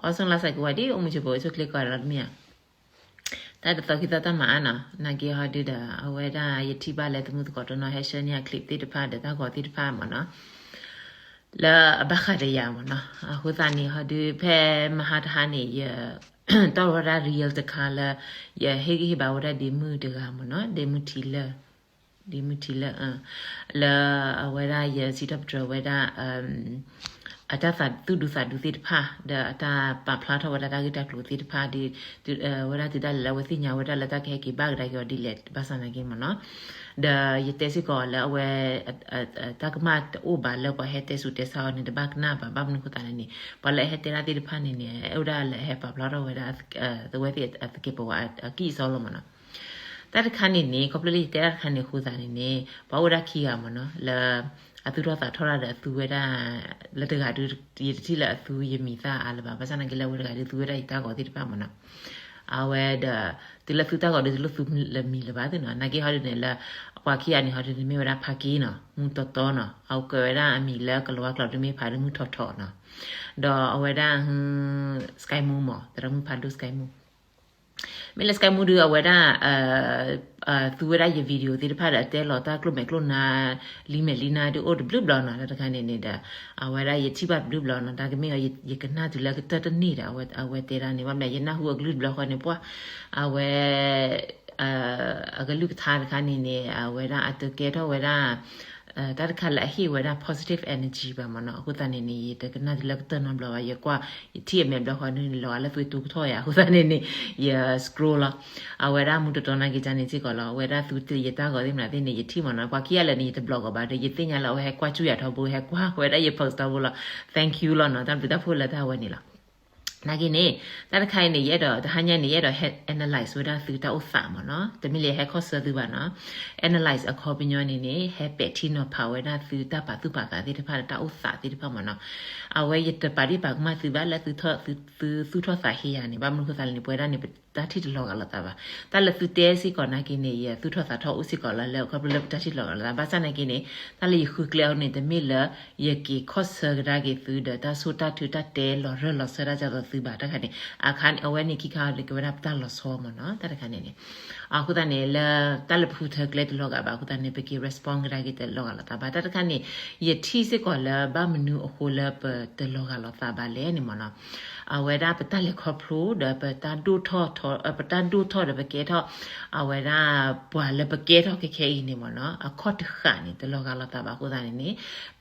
Awesome, last like wadi omu chebo eso click ko rat mia. Ta da toki ta ta ma no. Na ge ha de da aweda ye ti ba le tumu ko to no he shenya clip ti de pa de ta ko ti de pa mo no. La ba kha de ya mo no. A hu ta ni ha de pe ma ha ta ha ni ye. Ta wa da real de ka la ye he ge ba wa da de mu de ga mo no. De mu ti le. ດີມືທີລະ ເອີ ລະ ອາ ເວລາ ຍາ ຊິດັບເຈີ ເວລາ ອາ ອາ ຕາ ສາ ຕູ ດູ ສາ ດູ ຕິດ ພາ ດ ອາ ຕາ ປາ ພລາ ທ ເວລາ ຕາ ກິ ຕາ ໂກ ຕິດ ພາ ດີ ເອີ ເວລາ ຕິດ ດາ ລະ ເວ ຊິ ຍາ ເວລາ ລະ ຕາ ແຄ ກິ ບາ ກ ດາ ກິ ອອ ດີ ເລດ ບາ ສາ ນາ ກິ ມະ ເນາະ ດ ຍາ ເຕ ຊິ ກອ ລະ ເວ ອາ ອາ ຕາ ກະ ມາ ໂອ ບາ ລະ ກວາ ແຮ ເຕ ສຸ ເຕ ຊາ ອາ ນິ ດ ບາ ກ ນາ ບາ ບາ ມະ ນຸ ຄຸ ຕາ ນາ ນີ ປະ ລະ ແຮ ເຕ ລາ ຕິດ ພາ ນີ ເນ ເອ ດ ລະ ແຮ ປາ ພລາ ທ ເວລາ ເອີ ເວ ຕິ ອາ ຕະ ເກ ປະ ວາ ອາ ກິ ຊ ລ ມະ ເນາະ ຕາ ຕະ ຄາ ນີ ນີ ຂອບ ລະ ເຕ ຕາ ຕະ ຄາ ນີ ຄູ ຕາ ນີ ນີ ປະ ໂອ ດາ ຄີ ອາ ມະ ເນາະ ລະ ອາ ຕູ ທໍ ສາ ທໍ ລະ ດ ອາ ຕູ ເວ ດາ ລະ ຕະ ກາ ດຸ ເຢ ທິ ລະ ອາ ຕູ ເຢ ມີ ຕາ ອາ ລະ ບາ ພາສາ ນາ ກິ ລະ ເວ ດ ກາ ຕູ ເວ ດາ ອີ ຕາ ກອ ຕິ ຕະ ພາ ມະ ເນາະ ອາ ເວ ດ ຕິ ລະ ຕູ ຕາ ກອ ດິ ລະ ຕູ ເມ ລະ ມີ ລະ ບາ ຕິ ເນາະ ນາ ກິ ເຮົາ ດີ ເນ ລະ ປະ ຄີ ອາ ນີ ເຮົາ ດີ ເນ ເມ ເວ ດາ ພາ ກີ ເນາະ ມູ ຕໍ ຕໍ ເນາະ ເອົາ ເກີ ເວ ດາ ອາ ມີ ລະ ກະ ລະ ວາ ກ ລາວ ດີ ເມ ພາ ດີ ມູ ທໍ ທໍ ເນາະ ດ ເອົາ ເວ ດາ ຮື ສະກາຍ ມູ ມໍ ຕະ ລະ ມູ ພາ ດູ ສະກາຍ ມູ ເມ ລະ ສະກາຍ ມູ ດີ ເອົາ ເວ ດາ ເອີ ເອີ ຕູ ເວ ດາ ເຢ ວີດີໂອ ຕິ ຕະ ພາ ດ ເຕ ລໍ ຕາ ໂກ ແມ ໂກ ນາ ລີ ແມ ລີ ນາ ດີ ໂອ ດ ບ ບລອ ເນາະ ຕາ ຕະ ຄາ ເນ ເນ ດ ເອົາ ເວ ດາ ເຢ ທິ ບາ ດ ບ ບ ເນາະ ຕາ ກະ ເມ ເອົາ ເຢ ເຢ ກະ ນາ ຕຸ ລະ ກະ ເຕີ ຕະ ນີ ດ ເອົາ ເວ ເອົາ ເວ ເຕ ດາ ເນ ວ່າ ແມ ເຢ ນາ ຮູ້ ອາ ກ ລື ດ ບ ລ ຄອ ເນ ປະ ເອົາ ເວ ອາ ກະ ລື ກະ ທາ ຕາ ຄາ ເນ ເນ ເອົາ ເວ ດາ ອາ ເຕີ ເກ ທໍ ເວ ດາ ເອີ ຕາ ຕະ ຄາ ລະ ເຮ ເວ ດາ ໂພຊິທີບ ເອເນີຈີ ບາ ມະ ເນາະ ອາ ຄູ ຕາ ເນ ເນ ເຢ ເຕີ ກະ ນາ ຕຸ ລະ ກະ ເຕີ ນາ ບ ລ ວາ ເຢ ກວາ ທີ່ ແມ່ນ ດອກ ຄອຍ ນີ້ ລໍ ລະ ເຕີ ຕູ ກ ທໍ ຢາ ຄູ ຕາ ເນ ເນ ເຢ ສະ ກຣໍ ລ ເອົາ ເວ ດາ ມູ ໂຕ ໂຕ ນາ ກິ ຈາ ເນ ຊິ ກ ລ ເອົາ ເວ ດາ ຕູ ເຕີ ເຢ ຕາ ກ ເຕີ ມ ນາ ເຕ ເນ ເຢ ທິ ມ ເນ ກວາ ຄີ ອາ ລະ ເນ ເຢ ຕະ ບ ລ ກ ບາ ເດີ ເຢ ເຕີ ຍາ ລ ເອົາ ເວ ແຮ ກວາ ຈູ ຢາ ທ ບູ ແຮ ກວາ ເວ ດາ ເຢ ເພີ ຕ ບູ ລ ແທງ ຄິວ ລ ເນ ຕາ ມ ຕຸ ຕາ ໂພ ລ ຕາ ເວ ນີ ລ ນາ ກິ ເນ ຕາ ຕະ ຄາ ເນ ເຢ ດ ຕາ ຫາ ຍາ ເນ ເຢ ດ ແຮ ແອນາໄລ ເວ ດາ ຕຸ ຕາ ໂອ ສາ ມ ເນາະ ຕະ ເມ ເລ ແຮ ຄອ ເຊີ ຕຸ ບາ ເນາະ ແອນາໄລ ອະ ຄອ ປິ ຍ ເນ ເນ ແຮ ແປ ທີ ເນາະ ພາ ເວ ດາ ຕຸ ຕາ ປາ ຕຸ ປາ ຕາ ຕິ ຕະ ພາ ຕາ ໂອ ສາ ຕິ ຕະ ພາ ມະ ເນາະ ອາ ເວ ເຢ ຕະ ປາ ຕິ ປາ ກ ມາ ຕຸ ບາ ລະ ຕຸ ທ ຕຸ ຕຸ ທໍ ສາ ເຮ ຍາ ເນ ບາ ມະ ນຸ ຄູ ຕາ ລະ ນີ ເປີ ດ ດ ເນ ຕາ ທິ ຕະ ລໍ ກ ລ ຕາ ບາ ຕາ ລະ ຕຸ ເຕ ຊິ ກ ນາ ກິ ເນ ເຢ ຕຸ ທໍ ສາ ທໍ ອຸ ຊິ ກ ລ ລະ ເລີ ຄອບ ເລີ ຕາ ທິ ລໍ ກ ລ ຕາ ບາ ສາ ນາ ກິ ເນ ຕາ ລະ ເຢ ຄື ເກ ເນ ຕະ ເມ ເລີ ເຢ ເກ ຄ ເຊີ ກ ດ ເກ ຕຸ ເດີ ຕາ ໂຊ ຕາ ທູ ຕາ ເຕ ລໍ ເຣີ ລໍ ເຊີ ຕາ ຈະ ລໍ ຕຸ ບາ ຕາ ຄາ ເນ ອາ ຄາ ເນ ເອົາ ເວ ເນ ຄີ ຄາ ເນ ເກ ເວ ດາ ຕາ ລໍ ຊໍ ມະ ເນາະ ຕາ ຕະ ຄາ ເນ ເນ ອາ ຄູ ຕາ ເນ ເລີ ຕາ ລະ ພູ ເທີ ເກ ຕະ ລໍ ກ ບາ ຄູ ຕາ ເນ ເປ ເກ ເຣສປອນ ກ ດ ເກ ຕະ ລໍ ກ ລ ຕາ ບາ ຕາ ຕະ ຄາ ເນ ເຢ ທີ ຊິ ກ ເລີ ບາ ມະ ນູ ໂອ ໂຄ ເລີ ເປີ ຕະ ລໍ ກ ລ ຕາ ບາ ເລ ເນ ມະ ເນາະ ອາ ເວ ດາ ເປີ ຕາ ເລ ຄອບ ໂພ ເດີ ເປີ ຕາ ດູ ທໍ ທໍ ເອີ ເປີ ຕາ ດູ ທໍ ເດີ ເປີ ເກ ທໍ ອາ ເວ ດາ ປ ເລີ ເປີ ເກ ທໍ ເຄ ເຄ ອີ ເນ ມະ ເນາະ ອາ ຄອ ຕະ ຄາ ເນ ຕະ ລໍ ກ ລ ຕາ ບາ ຄູ ຕາ ເນ ເນ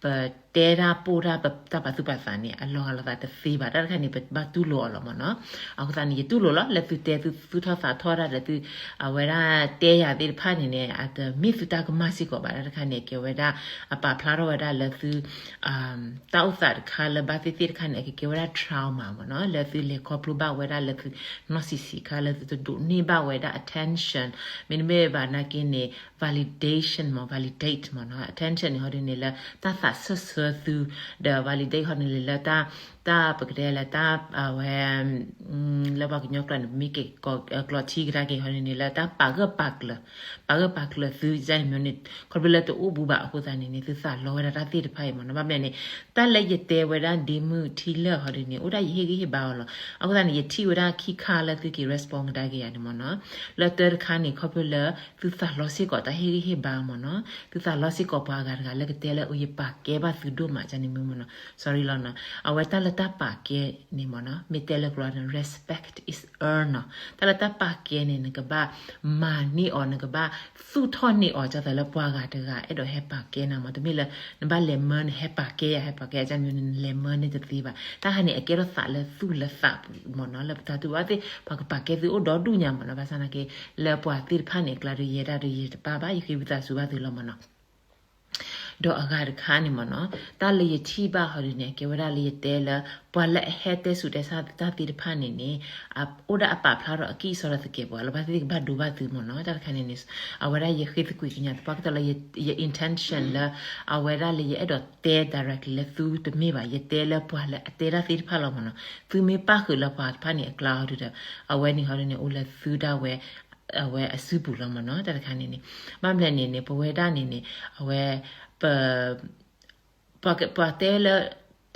ເປີ ເຕ ດາ ໂປ ດາ ເປີ ຕາ ປາ ຕຸ ປາ ສາ ເນ ອາ ລໍ ກ ລ ຕາ ຕະ ຊີ ບາ ຕາ ຕະ ຄາ ເນ ເປີ ບາ ຕູ ໂລ ອ ລໍ ມະ ເນາະ ອາ ຄູ ຕາ ເນ ເຢ ຕູ ໂລ ລະ ລະ ຕຸ ເຕ ຕູ ທູ ທໍ ສາ ທໍ ດ ລະ ຕຸ ອາ ເວ ດາ ເຕ ຢາ ຕິ ຕະ ພາ ເນ ເນ ອາ ຕະ ມີ ຕຸ ຕາ ກ ມາ ຊິ ກ ບາ ຕາ ຕະ ຄາ ເນ ເກ ເວ ດາ ອາ ປາ ພລາ ໂຣ ເວ ດາ ລະ ຕຸ ອາ ຕາ ໂອ ສາ ຕະ ຄາ ລະ ບາ ຕິ ຕິ ຕະ ຄາ ເນ ເກ ເກ ເວ ດາ ທຣາວມາ ມະ ເນາະ ລະ ຕຸ ເລ ຄອບ ໂພ ບາ ເວ ດາ ລະ ຕຸ ນາ ຊີ ຊີ ຄາ ລະ ຕຸ ໂຕ ໂຕ ເນ ບາ ເວ ດາ ແອດເທັນຊັນ ເມ ເມ ບາ ນາ ເກ ເນ ວາລີເດຊັນ ມະ ວາລີເດດ ມະ ເນາະ ແອດເທັນຊັນ ເຮົາ ເດ ເນ ລະ ຕາ ສາ ເຊີ ເຊີ ຕຸ ເດີ ວາລີເດດ ເຮົາ ເດ ເນ ລະ ຕາ ຕາ ປະ ກະ ເດ ລະ ຕາ ອາ ແວ ອືມ ລະ ບາ ກະ ຍອ ກ ລະ ເນ ມີ ເກ ກ ເອີ ກ ທີ ກະ ດ ເກ ເຮົາ ເດ ເນ ລະ ຕາ ປາ ເກີ ປາ ເກີ ປາ ເກີ ປາ ເກີ ຕຸ ຈາ ເນ ເມ ເນ ຄອນເບລະ ໂຕ ໂອ ບູ ບາ ໂຄ ຕາ ເນ ເນ ຕຸ ສາ ລໍ ເວ ດາ ຕາ ຕິ ຕະ ພາ ມະ ເນາະ ບາ ເມ ເນ ຕາ ລະ ເຢ ເຕ ເວ ດາ ເດ ມີ ທີ ເລີ ເຮົາ ເດ ເນ ໂອ ດາ ເຢ ເຮ ເກ ເຮ ບາ ເນ າະ ອາ ໂຄ ຕາ ເນ ເຢ ທີ ເວ ດາ ຄີ ຄາ ລະ ຕຸ ເກ ເຣສປອນ ກະ ດ ເກ ຍາ ເນ ມະ ເນາະ ລະ ເຕີ ຄາ ເນ ຄອບ ເລີ ຕຸ ສາ ລໍ ຊິ ກ ຕາ ເຮ ເກ ເຮ ບາ ມະ ເນາະ ຕຸ ສາ ລໍ ຊິ ກ ປາ ກ ດ ເກ ລະ ເກ ເຕ ລະ ໂອ ເຢ ປາ ເກ ບາ ຕຸ ໂດ ມະ ຈາ ເນ ເມ ມະ ເນາະ ຊໍ ຣີ ລໍ ເນາະ ອາ ເວ ຕາ ລະ ຕາ ປາ ເກ ເນ ມະ ເນາະ ເມ ເຕ ລະ ກ ເຣສເປັກ ອິດ ເອີນ ເນາະ ຕາ ລະ ຕາ ປາ ເກ ເນ ນະ ກະ ບາ ມາ ເນ ອອ ນະ ກະ ບາ ສູ ທໍ ເນ ອອ ຈາ ຕະ ລະ ປາ ກ ດ ເກ ເອ ດ ໂອ ແຮ ປາ ເກ ນະ ມະ ຕະ ເມ ລະ ນະ ບາ ເລ ເມີ ແຮ ປາ ເກ ແຮ ປາ ເກ ຈາ ເມ ເນ ເລ ເມີ ເນ ຕະ ຕີ ບາ ຕາ ຄາ ເນ ອາ ເກ ໂຕ ສະ ລະ ສູ ລະ ສະ ມະ ເນາະ ລະ ຕາ ຕຸ ອາ ເຕ ປາ ກ ປາ ເກ ຕຸ ໂອ ດ ດູ ຍາ ມະ ເນາະ ພາສາ ນາ ເກ ລະ ປາ ຕິ ພາ ເນ ກ ລະ ດ ເຢ ດ ດ ເຢ ຕະ ປາ ບາ ເຢ ຄີ ບ ຕາ ສູ ບາ ຕຸ ລະ ມະ ເນາະ ດອກ ອາ ກ ຄາ ເນ ມະ ເນາະ ຕາ ລະ ເຢ ທີ ບາ ເຮົາ ເດ ເນ ເກ ເວ ດາ ລະ ເຢ ເຕ ລະ ປາ ລະ ແຮ ເຕ ສູ ເຕ ສາ ຕາ ຕິ ຕະ ພາ ເນ ເນ ອາ ໂອ ດາ ອາ ປາ ພລາ ໂຣ ອາ ກິ ຊໍ ລະ ຕະ ເກ ປ ວາ ລະ ບາ ຕິ ກ ບາ ດູ ບາ ຕຸ ມະ ເນາະ ຕາ ຄາ ເນ ເນ ອາ ເວ ດາ ເຢ ຄີ ຕະ ກຸຍ ກະ ຍາ ຕະ ປາ ກ ຕະ ລະ ເຢ ເຢ ອິນເທັນຊັນ ລະ ອາ ເວ ດາ ລະ ເຢ ເອ ດ ເຕ ໄດເຣັກ ລະ ຕຸ ຕະ ເມ ບາ ເຢ ເຕ ລະ ປາ ລະ ເຕ ຕາ ຕິ ຕະ ພາ ລະ ມະ ເນາະ ຕຸ ເມ ປາ ຄື ລະ ປາ ຕະ ພາ ເນ ອາ ກ ລາວ ເດີ ອາ ເວ ເນ ເຮົາ ເດ ເນ ໂອ ລະ ຕຸ ດາ ເວ ເອີ ເວ ອາ ຊູ ປູ ລະ ມະ ເນາະ ຕາ ຄາ ເນ ເນ ບາ ເມ ເນ ເນ ປາ ເວ ດາ ເນ ເນ ອາ ເວ ປາ ປາ ກ ປາ ເຕ ລະ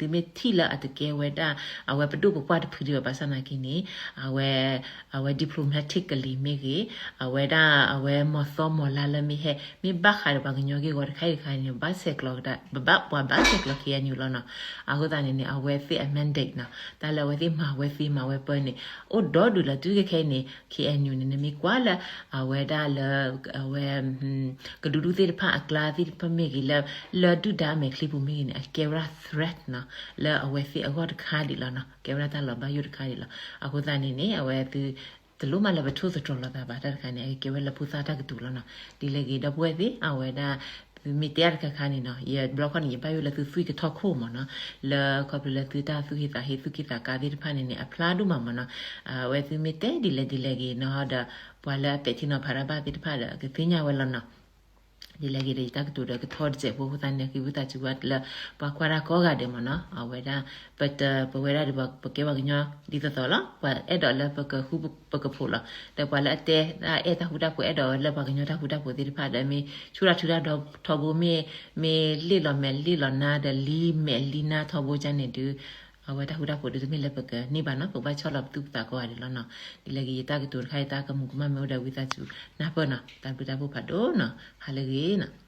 သုမ့ၢ်ထံၣ်လၢအတကဲဝဲဒၣ် အဝဲပဒိၣ်ပပှၢ်တဖုဒံးဘၣ် ဘၣ်ဆၣ်သနာ်က့န့ၣ် အဝဲ အဝဲ diplomatic ကလံၤမ့ၢ်ဂ့ၤ အဝဲဒၣ် အဝဲမီၤသီမီၤလါလၢမ့ၢ်ဟဲ မ့ၢ်ဘၣ်ဃးဒီးပှၤကညီဂ့ၢ်ဝီတခါအံၤတခါန့ၣ် ဘၣ်ဆဲးကျိး ပှၤဘၣ်ဆဲးကျိး KNU လီၤနီၤ. အဃိသတးန့ၣ်န့ၣ် အဝဲသ့ၣ်အ mandate နီၤ တၢ်လၢအဝဲသ့ၣ်မၤဝဲသ့မၤဝဲပၢန့ၣ် အိၣ်ဒီဒူၣ်လီၤ. တုၤခဲအံၤန့ၣ် KNU န့ၣ်န့ၣ် မ့ၢ်ကွၢ်လၢ အဝဲဒၣ်လၢ အဝဲ ကဒူဒူၣ်သ့ၣ်တဖၣ် အကျါသ့ၣ်တဖၣ်မ့ၢ်ဂ့ၤ လၢ လၢဒုၣ်ဒါမဲာ်ချံပူၤမ့ၢ်ဂ့ၤန့ၣ် အကဲဝဲဒၣ် threat နီၤ လၢအဝဲသ့ၣ်အဂီၢ်တခါဒံးလီၤနီၤ. ကဲဝဲဒၣ်တၢ်လီၤဘၣ်ယိၣ်တခါဒံးလီၤ. အဃိသတးန့ၣ်န့ၣ် အဝဲသု တလိၣ်မးလၢပထိၣ်သတြီၤလိာ်သးဘၣ် တၢ်တခါန့ၣ် အကဲဝဲလၢဖိသၣ်တၢ်ကတိၤလီၤနီၤ. ဒ်လဲၣ်ဂ့ၤ ဒီပုၢ်ဝဲၢ်သ့ၣ် အဝဲဒၣ် မ့ၢ်တဲတၢ်တခါခါန့ၣ်နီၤ ယဘျီခီန့ၣ် ယဘၣ်ယိၣ်လၢသုသွံၣ်ကထီၣ်ခိၣ်မ့ၢ်နီၤ, လၢခီဖျိလၢသုတၢ်သူၣ်ဟ့သးဟ့ သူၣ်က့သးကါသ့ၣ်တဖၣ်န့ၣ်န့ၣ် အဖျါဒိၣ်မးမ့ၢ်နီၤ. အဝဲသုမ့ၢ်တဲဒ်လဲၣ်ဒ်လဲၣ်ဂ့ၤနီၤဒီး ပှၤလၢအပဲာ်ထံနီၤဖးတၢ်ဘၣ်သ့ၣ်တဖၣ်ဒီး ကသ့ၣ်ညါဝဲလီၤနီၤ. ဒ်လဲၣ်ဂ့ၤဒီး ယတၢ်ကတိၤဒီးကထီၣ်တစဲးဖိအဃိသတးန့ၣ် ဃ့ဝံသးစူၤဝဲလၢ ပှၤကွၢ်တၢ်ကိးဂၤဒဲးမ့ၢ်နီၤ. အဝဲဒၣ် ပတ ပဝဲဒၣ်ဒီး ပကဲပှၤကညီဒ်သိးသိးလီၤ. ပှၤအဲၣ်ဒိးလၢပကဃူပကဖိးလီၤ. ဒီးပှၤလၢအတဲ အဲၣ်တၢ်ဃူတၢ်ဖိး အဲၣ်ဒိးလၢပှၤကညီတၢ်ဃူတၢ်ဖိးသ့ၣ်တဖၣ်ဒီး မ့ၢ်ဆူၣ်တၢ်ထူတၢ်တီၤထီဘိ မ့ၢ် မ့ၢ်လ့ၣ်လီၤမဲာ်လ့ၣ်လီၤနါဒီး လံမဲာ်လံနါထီဘိကၢ်န့ၣ်ဒုး အဝဲတၢ်ဃူတၢ်ဖိးဒုး တမ့ၢ်လၢပကန့ၢ်ဘၣ်နီၤ. ပကဘၣ်ဆီၣ်လီၤပသူၣ်ပသးကိးဂၤဒဲးလီၤနီၤ. ဒ်လဲၣ်ဂ့ၤ ယတၢ်ကတိၤတခါ ယတၢ်ကမူၤကမၣ်မ့ၢ်အိၣ်ဒီး ဝံသးစူၤနၢ်ပၢၢ်နီၤ. တၢ်ဘျုးတၢ်ဖှိၣ်ဖးဒိၣ်နီၤ. ဟါလၢအဂ့ၤနီၤ.